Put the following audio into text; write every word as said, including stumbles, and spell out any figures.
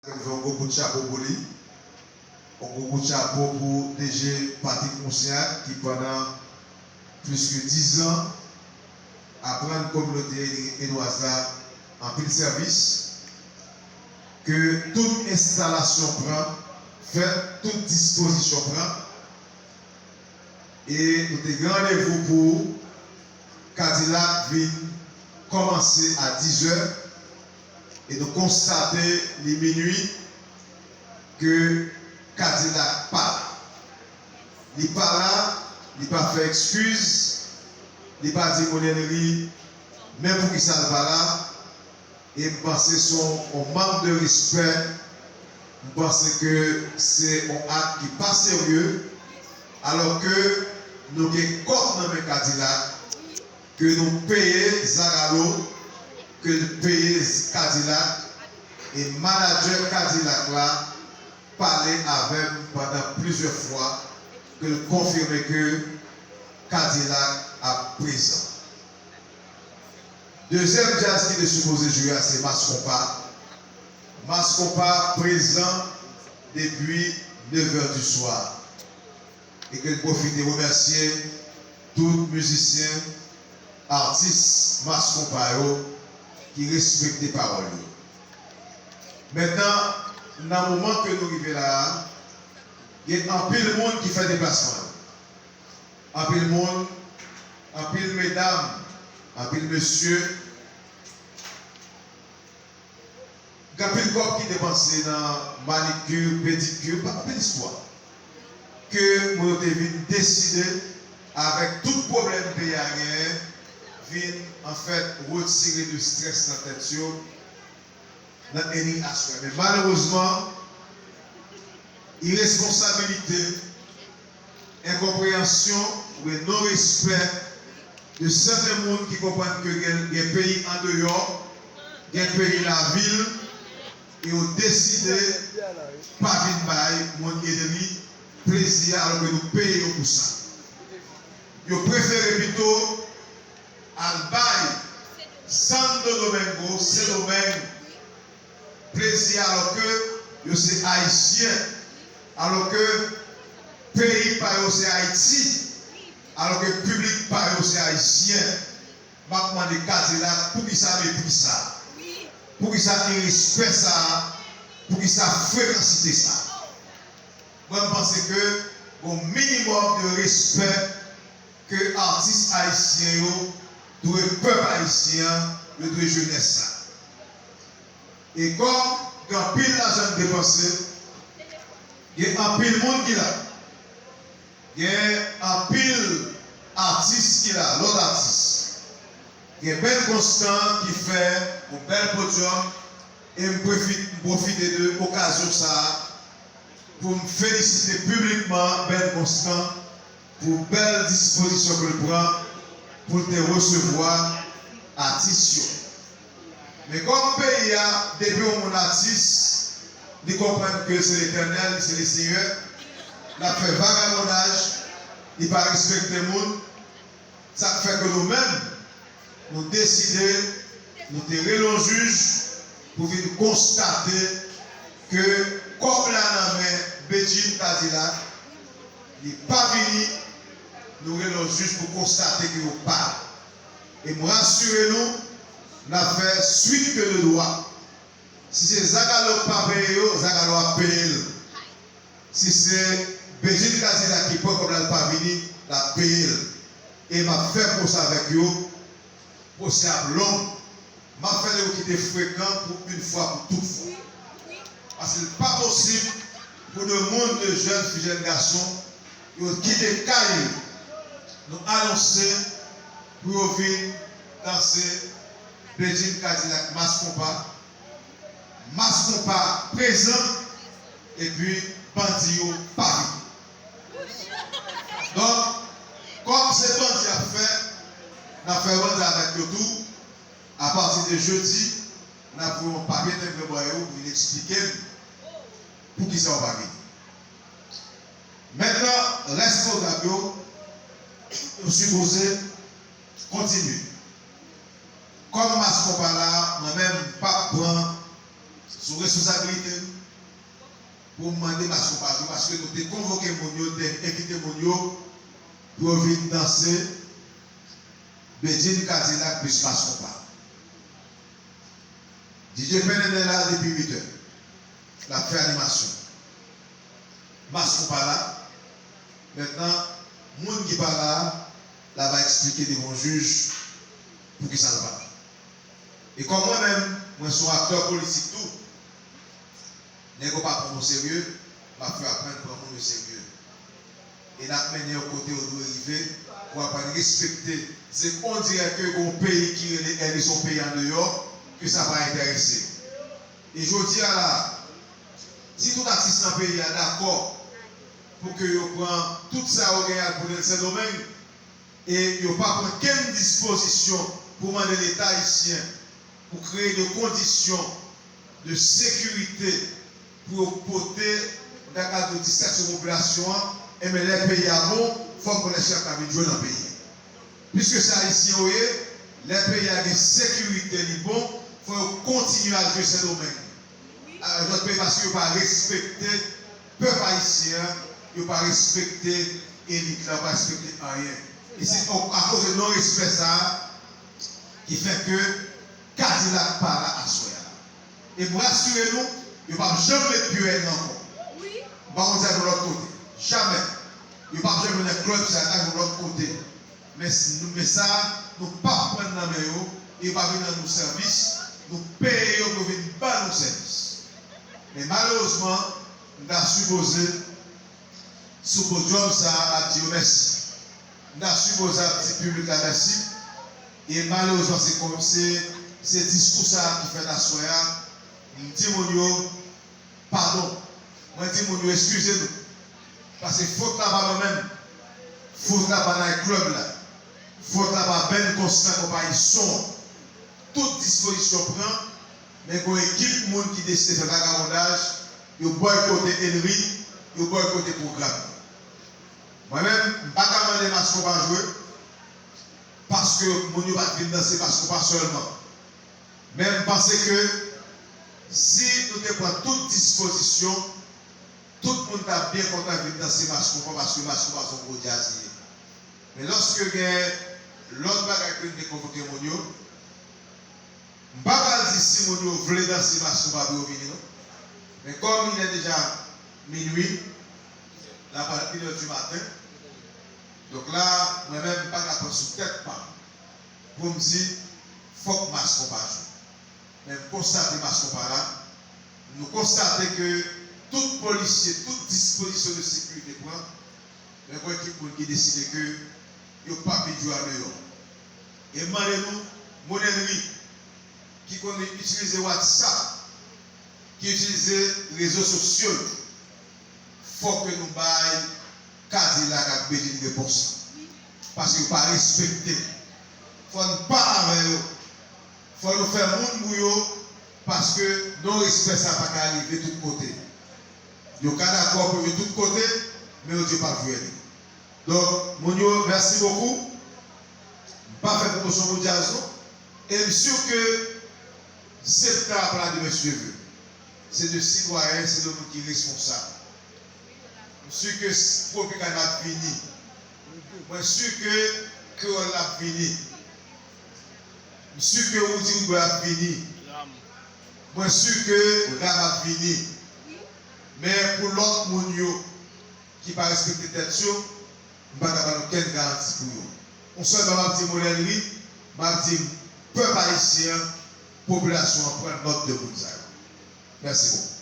Mwen fè yon gwo kout chapo pou li. Yon gwo kout chapo pou D G Patrick Moussac, ki pandan plis ke dizan ap rann kominote edwaz la anpil sèvis, ke tout enstalasyon pran, fèt, tout dispozisyon pran, e nou te gen randevou pou Kadilak vin kòmanse a dizè, e nou konstate li minui ke Kadilak pa la. Li pa la, li pa fè ekskiz, li pa di moun Henry men poukisa l pa la, e m panse se yon, yon mank de respè, m panse ke se yon ak ki pa serye, alò ke nou gen kòb nan men Kadilak, ke nou peye Zagalo, ke l peye Kadilak, e manadjè Kadilak la pale avè m pandan plizyè fwa, ke l konfime ke Kadilak ap prezan. Dezyèm djaz ki te sipoze jwe a se Mas Konpa. Mas Konpa prezan depi nevè di swa. E ke n pwofite remèsye tout mizisyen, atis Mas Konpa yo ki respekte pawòl yo. Mentnan, nan moman ke nou rive la a, gen anpil moun ki fè deplasman yo. Anpil moun, anpil medam, anpil mesye, gen anpil kòb ki depanse nan manikir, pedikir, pa anpil istwa. Ke moun yo te vin deside, avèk tout pwoblèm peyi a genyen, vin, anfèt, retire de strès nan tèt yo, nan N I H. Men malerezman, iresponsabilite, enkonpreyansyon oubyen non respè de sèten moun ki konprann ke gen, gen peyi andeyò, gen peyi lavil, e yo deside pa vin bay moun N I H plezi a, alò ke nou peye yo pou sa. Yo prefere pito al bay Santo Domingo, Sendomeng, plezi a, alò ke yo se Ayisyen, alò ke peyi pa yo se Ayiti, alò ke piblik pa yo se Ayisyen. M ap mande Kadilak, poukisa mepri sa? Poukisa irespè sa? Poukisa frekansite sa? Mwen, m panse ke gon minimòm de respè ke atis ayisyen yo dwe pèp ayisyen an, yo dwe jenès sa. E kòm gen anpil lajan k depanse, gen anpil moun ki la, gen anpil atis ki la, lòt atis. Gen Ben Constant ki fè yon bèl podyòm, e m pwofi-, m pwofite de okazyon sa a pou m felisite piblikman Ben Constant pou bèl dispozisyon ke l pran pou l te resevwa atis yo. Men kòm peyi a, depi yon moun atis, li konprann ke se Letènèl, se Lesenyè, l ap fè vagabondaj, li pa respekte moun, sa k fè ke nou menm, nou deside, nou te rele yon jij pou vin konstate ke kòb la nan men Bedjine Kadilak, li pa vini, nou rele yon jij pou konstate ke yo pa la. E m rasire nou, n ap fè swit ke de dwa. Si se Zagalo k pa peye yo, Zagalo ap peye l. Si se Bedjine Kadilak ki pran kòb la, l pa vini, l ap peye l. E m ap fè pwosè avèk yo, pwosè ap long. M ap fè yo kite frekan pou yon fwa pou tout fwa. Paske l pa posib pou de moun, de jèn fi, jèn gason, yo kite kay yo, nou anonse pou yo vin danse Bedjine Kadilak Mas Konpa. Mas Konpa prezan, epi bandi yo pa vini. Donk, kòm se bandi ap fè, n ap fè bandi avèk yo tou. Apati de jedi, n ap voye yon papye tenbre ban yo pou vin eksplike n poukisa yo pa vini. Mentnan, rès pwogram yo, yo sipoze kontinye. Kòm Mas Konpa la, mwen menm, m p ap pran sou responsabilite m pou m mande Mas Konpa jwe, paske nou te konvoke moun yo, te envite moun yo pou yo vin danse Bedjine, Kadilak plis Mas Konpa. DJ Fernandez la depi uit è. L ap fè animasyon. Mas Konpa la. Mentnan, moun ki pa la a, l ap al eksplike devan yon jij poukisa l pa la. E kòm mwen menm, mwen se yon aktè politik tou, nèg yo pa pran m oserye, m ap fè yo aprann pran moun yo serye. E n ap mennen yo kote yo dwe rive, pou aprann respekte. Se ondirè ke gon peyi ki rele Èli, se yon peyi andeyò, ke sa pa enterese yo. E jodi a la, si tout atis nan peyi a dakò pou ke yo pran tout sa yo genyen al pote l Sendomeng, e yo pa pran kenn dispozisyon pou mande Leta ayisyen pou kreye de kondisyon de sekirite pou yo pote, m ta ka di w, distraksyon popilasyon an, enben lè peyi a bon, fòk konesans la vin jwe nan peyi a. Piske se Ayisyen yo ye, lè peyi a gen sekirite, li bon, fò yo kontinye al jwe Sendomeng. Al lòt peyi paske yo pa respekte pèp ayisyen an, yo pa respekte elit la, yo pa respekte anyen. E se akoz de non respè sa a ki fè ke Kadilak pa la aswè a. E m rasire nou, yo p ap janm met pye yo ankò. M pa konn sa yo lòt kote. Jamè. Yo p ap janm vin nan klèb sa a, yo lòt kote. Men, men sa, nou p ap pran nan men yo, e yo pa vin rann nou sèvis, nou peye yo pou yo vin ban nou sèvis. Men malerezman, m ta sipoze sou podyòm sa a ap di yo mèsi. M ta sipoze ap di piblik la mèsi. E malerezman, se kon, se, se diskou sa a ki fèt aswè a. M di moun yo, padon. Mwen di moun yo, eskize nou. Paske fòt la pa mwen menm. Fòt la pa night club la. Fòt la pa Ben Constant konpayi son an. Tout dispozisyon pran, men gon ekip moun ki deside fè vagabondaj, yo bòykote Henry, yo bòykote pwogram nan. Mwen menm, m pa ka mande Mas Konpa jwe, paske moun yo pa t vin danse Mas Konpa sèlman. Men m panse ke si nou te pran tout dispozisyon, tout moun t ap byen kontan vin danse Mas Konpa, paske Mas Konpa se yon gwo djaz li ye. Men lòske gen lòt bagay ke nou te konvoke moun yo, m pa pral di si moun yo vle danse Mas Konpa pou yo vini non. Men kòm il est déjà minuit, la pral une heure du matin, donk la, mwen menm, m pa ka pran sou tèt pa m pou m di fòk Mas Konpa jwe. Men m konstate Mas Konpa la, nou konstate ke tout polisye, tout dispozisyon de sekirite pran, men gon ekip moun ki deside ke yo p ap vin jwe andeyò. E m mande nou, moun Henry, ki konn itilize WhatsApp, ki itilize rezo sosyo yo, fòk ke nou bay Kadilak ak Bedjine repons lan. Paske yo pa respekte. Fò n pale avè yo. Fò nou fè moun pou yo, paske non respè sa pa ka rive tout kote. Yo ka dakò pou yo tout kote, men yo di yo p ap jwe li. Donk, moun yo, mèsi bokou. M pa fè pwomosyon pou djaz non. E m si ke septan ap la demen si Dye vle. Se de sitwayen, se de moun ki responsab. M si ke Tropicana ap vini. Mwen si ke Kreyòl la ap vini. M si ke Roody Rigobert ap vini. Mwen si ke Ram ap vini. Men pou lòt moun yo ki pa respekte tèt yo, m pa ka ba nou kenn garanti pou yo. Yon sèl bagay m ap di Moulen Henry, m ap di pèp ayisyen an, popilasyon an pran nòt de moun sa yo. Mèsi bokou.